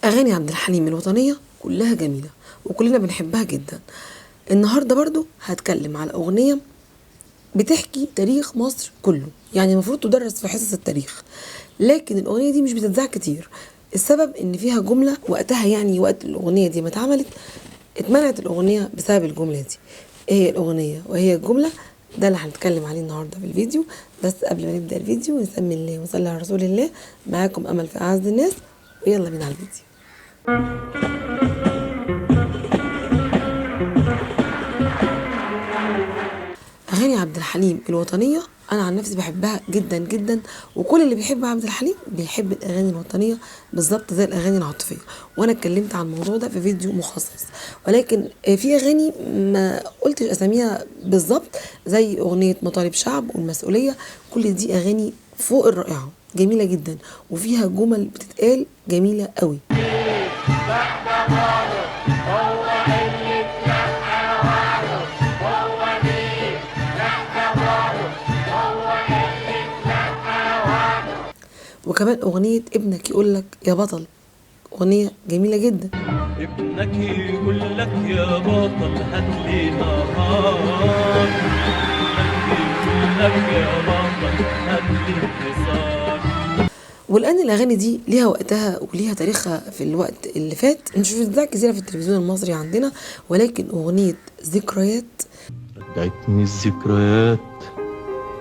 أغاني عبد الحليم الوطنية كلها جميلة وكلنا بنحبها جدا. النهاردة برضو هتكلم على أغنية بتحكي تاريخ مصر كله، يعني المفروض تدرس في حصص التاريخ، لكن الأغنية دي مش بتتذاع كتير. السبب إن فيها جملة وقتها، يعني وقت الأغنية دي ما اتعملت اتمنعت الأغنية بسبب الجملة دي. إيه هي الأغنية وهي الجملة؟ ده اللي هنتكلم عليه النهارده في الفيديو. بس قبل ما نبدأ الفيديو نسمي الله ونصلي على رسول الله. معاكم أمل في أعز الناس، ويلا بينا على الفيديو. أغاني عبد الحليم الوطنية أنا عن نفسي بحبها جدا جدا، وكل اللي بيحب عبد الحليم بيحب الأغاني الوطنية بالظبط زي الأغاني العاطفية، وأنا اتكلمت عن الموضوع ده في فيديو مخصص. ولكن في أغاني ما قلتش أساميها بالظبط، زي أغنية مطالب شعب والمسؤولية، كل دي أغاني فوق الرائعة، جميلة جدا وفيها جمل بتتقال جميلة قوي. وكمان أغنية ابنك يقولك يا بطل، أغنية جميلة جدا. ابنك يقولك يا بطل هات لي نهار، ابنك يقولك يا بطل هات لي انتصار. والآن الأغاني دي ليها وقتها وليها تاريخها في الوقت اللي فات، مش بتتذاع كتير في التلفزيون المصري عندنا. ولكن أغنية ذكريات رجعتني الذكريات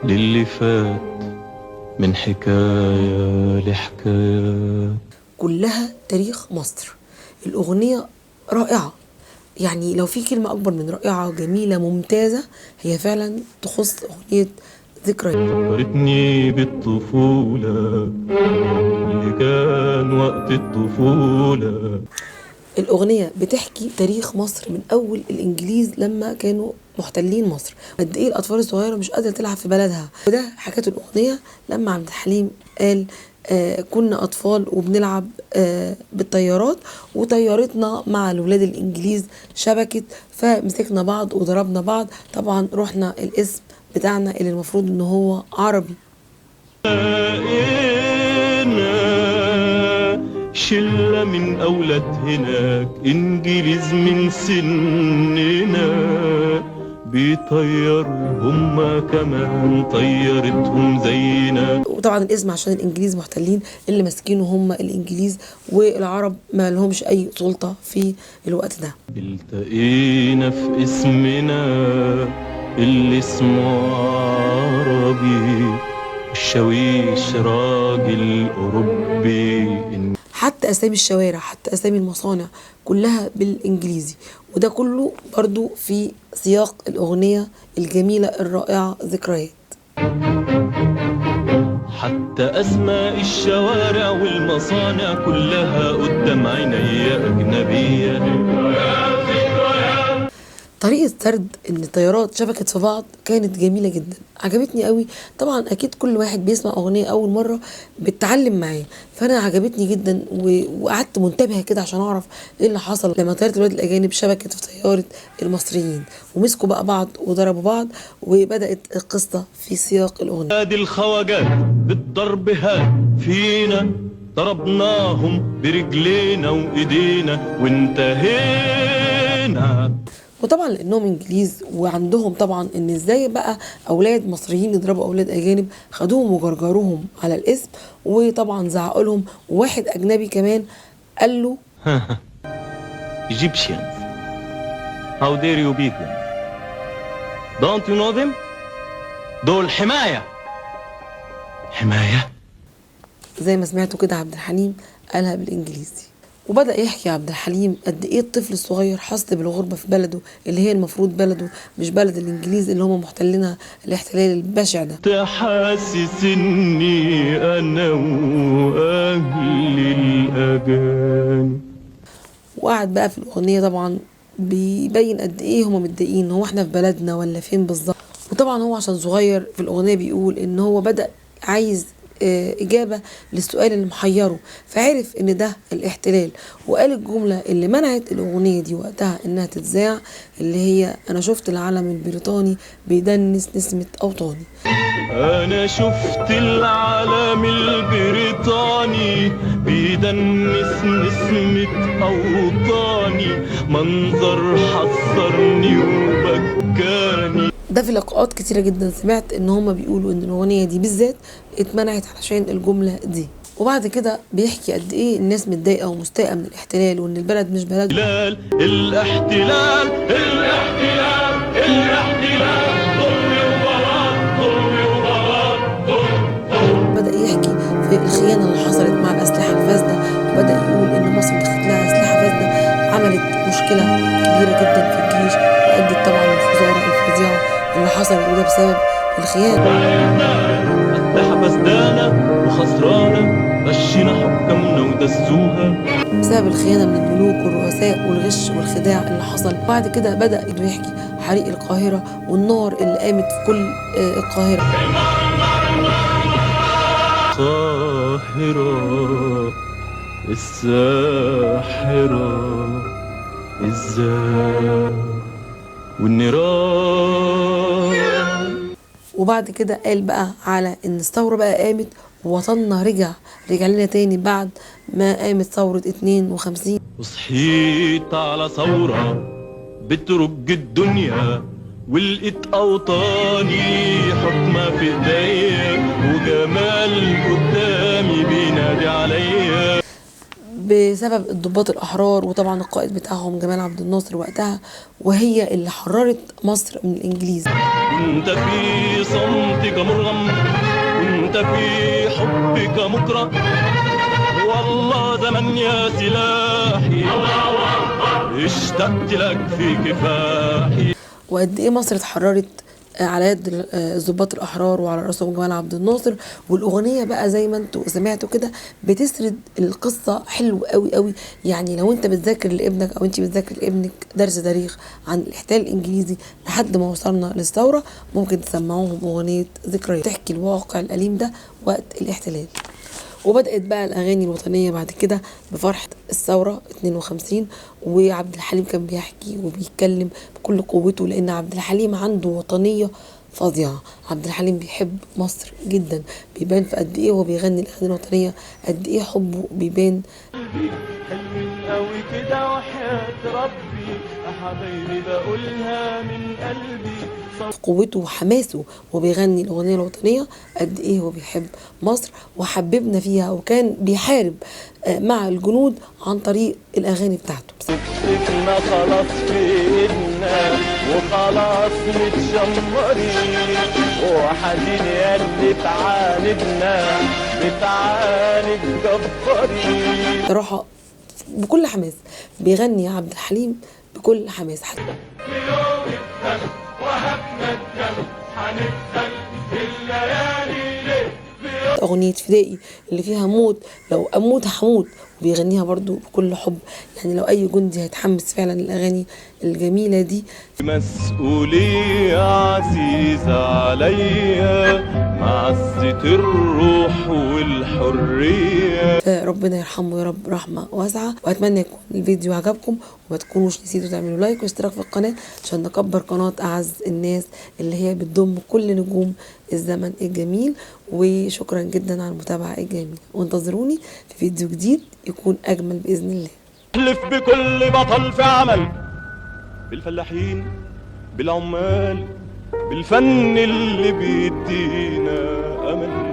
للي فات، من حكاية لحكاية، كلها تاريخ مصر. الأغنية رائعة، يعني لو في كلمة أكبر من رائعة جميلة ممتازة هي فعلا تخص أغنية ذكريات. فكرتني بالطفولة اللي كان وقت الطفولة. الأغنية بتحكي تاريخ مصر من أول الإنجليز لما كانوا محتلين مصر، قد إيه الأطفال الصغيرة مش قادرة تلعب في بلدها. وده حكته الأغنية لما عبد الحليم قال كنا أطفال وبنلعب بالطيارات، وطيارتنا مع الولاد الإنجليز شبكت، فمسكنا بعض وضربنا بعض. طبعا رحنا الاسم بتاعنا اللي المفروض إن هو عربي. شلة من أولاد هناك إنجليز من سننا، بيطيروا هما كمان طيرتهم زينا. وطبعا الاسم عشان الإنجليز محتلين، اللي ماسكينه هما الإنجليز، والعرب ما لهمش أي سلطة في الوقت ده. التقينا في اسمنا اللي اسمه عربي، الشاويش راجل أوروبي. حتى أسامي الشوارع، حتى أسامي المصانع كلها بالإنجليزي، وده كله برضو في سياق الأغنية الجميلة الرائعة ذكريات. حتى أسماء الشوارع والمصانع كلها قدام عيني أجنبية. طريقة سرد إن الطيارات شبكت في بعض كانت جميلة جدا، عجبتني قوي. طبعا أكيد كل واحد بيسمع أغنية أول مرة بتعلم معاه، فأنا عجبتني جدا وقعدت منتبهة كده عشان أعرف إيه اللي حصل لما طيارة الولاد الأجانب شبكت في طيارة المصريين، ومسكوا بقى بعض وضربوا بعض، وبدأت القصة في سياق الأغنية. ادي الخواجات بالضرب هات فينا، ضربناهم برجلينا وإيدينا وانتهينا. وطبعا لانهم انجليز وعندهم طبعا ان ازاي بقى اولاد مصريين يضربوا اولاد اجانب، خدوهم وجرجروهم على الاسم، وطبعا زعقوا لهم. وواحد اجنبي كمان قال له Egyptians, how dare you beat them? Don't you know them? دول حماية. حماية؟ زي ما سمعتوا كده عبد الحليم قالها بالانجليزي. وبدأ يحكي عبد الحليم قد ايه الطفل الصغير حس بالغربة في بلده اللي هي المفروض بلده، مش بلد الانجليز اللي هم محتلينها الاحتلال البشع ده. تحاسس اني انا واهلي الاجانب. وقعد بقى في الاغنية طبعا بيبين قد ايه هم متضايقين، هو احنا في بلدنا ولا فين بالظبط. وطبعا هو عشان صغير في الاغنية بيقول ان هو بدأ عايز إجابة للسؤال اللي محيره، فعرف إن ده الاحتلال، وقال الجملة اللي منعت الأغنية دي وقتها إنها تتذاع، اللي هي أنا شفت العلم البريطاني بيدنس نسمة أوطاني. أنا شفت العلم البريطاني بيدنس نسمة أوطاني، منظر حصرني وبكاني. ده في لقاءات كتيرة جدا سمعت ان هما بيقولوا ان الاغنية دي بالذات اتمنعت علشان الجملة دي. وبعد كده بيحكي قد ايه الناس متضايقة ومستاءة من الاحتلال، وان البلد مش بلد. الاحتلال الاحتلال الاحتلال ظلم وغلط ظلم وغلط. بدأ يحكي في الخيانة اللي حصلت مع الأسلحة الفاسدة، وبدأ يقول ان مصر دخلت لها أسلحة فاسدة عملت مشكلة كبيرة جدا في الجيش، وأدت طبعا للخسارة الفظيعة اللي حصلت، وده بسبب الخيانة. أسلحة فسدانة وخسرانة، غشينا حكامنا ودسوها بسبب الخيانة من الملوك والرؤساء والغش والخداع اللي حصل. بعد كده بدأ يحكي حريق القاهرة والنار اللي قامت في كل القاهرة. القاهرة الساحرة الزاد والنيران. وبعد كده قال بقى على ان الثورة بقى قامت ووطننا رجع لنا تاني بعد ما قامت ثورة 52. وصحيت على ثورة بترج الدنيا، ولقيت أوطاني حكمة في ايديا، وجمال قدامي بينادي عليا، بسبب الضباط الأحرار وطبعا القائد بتاعهم جمال عبد الناصر وقتها، وهي اللي حررت مصر من الإنجليز. كنت في صمتك مرغم، كنت في حبك مكره، والله زمن يا سلاحي اشتقت لك في كفاحي. وقد ايه مصر اتحررت على يد الضباط الاحرار وعلى راسهم جمال عبد الناصر. والاغنية بقى زي ما انتوا سمعتوا كده بتسرد القصة حلو قوي قوي. يعني لو انت بتذاكر لابنك او انت بتذاكر لابنك درس تاريخ عن الاحتلال الانجليزي لحد ما وصلنا للثورة، ممكن تسمعوهم اغنية ذكريات تحكي الواقع الاليم ده وقت الاحتلال. وبدأت بقى الأغاني الوطنية بعد كده بفرحة الثورة 52، وعبد الحليم كان بيحكي وبيتكلم بكل قوته، لأن عبد الحليم عنده وطنية فظيعة. عبد الحليم بيحب مصر جدا، بيبان في قد إيه وهو بيغني الأغاني الوطنية، قد إيه حبه بيبان. حلوين قوي كده وحياة ربي يا حبايبي بقولها من قلبي، قوته وحماسه وبيغني الأغنية الوطنية قد إيه هو بيحب مصر وحببنا فيها، وكان بيحارب مع الجنود عن طريق الأغاني بتاعته. سكتنا خلاص في ايدنا وخلاص متشمرين، وحزين يا اللي تعاندنا بتعاند جبارين. صراحة بكل حماس بيغني عبد الحليم بكل حماس. حتى أغنية فدائي اللي فيها موت، لو أموت هموت، وبيغنيها برضو بكل حب. يعني لو أي جندي هيتحمس فعلا للأغاني الجميلة دي. مسؤولية عزيزة عليا، معزة الروح والحرية. فربنا يرحمه يا رب رحمة واسعة. وأتمنى يكون الفيديو عجبكم، وما تكونوش نسيتوا تعملوا لايك واشتراك في القناة عشان نكبر قناة أعز الناس اللي هي بتضم كل نجوم الزمن الجميل. وشكرا جدا على المتابعة الجميلة، وانتظروني في فيديو جديد يكون أجمل بإذن الله. احلف بكل بطل في عمل، بالفلاحين بالعمال بالفن اللي بيدينا أمل.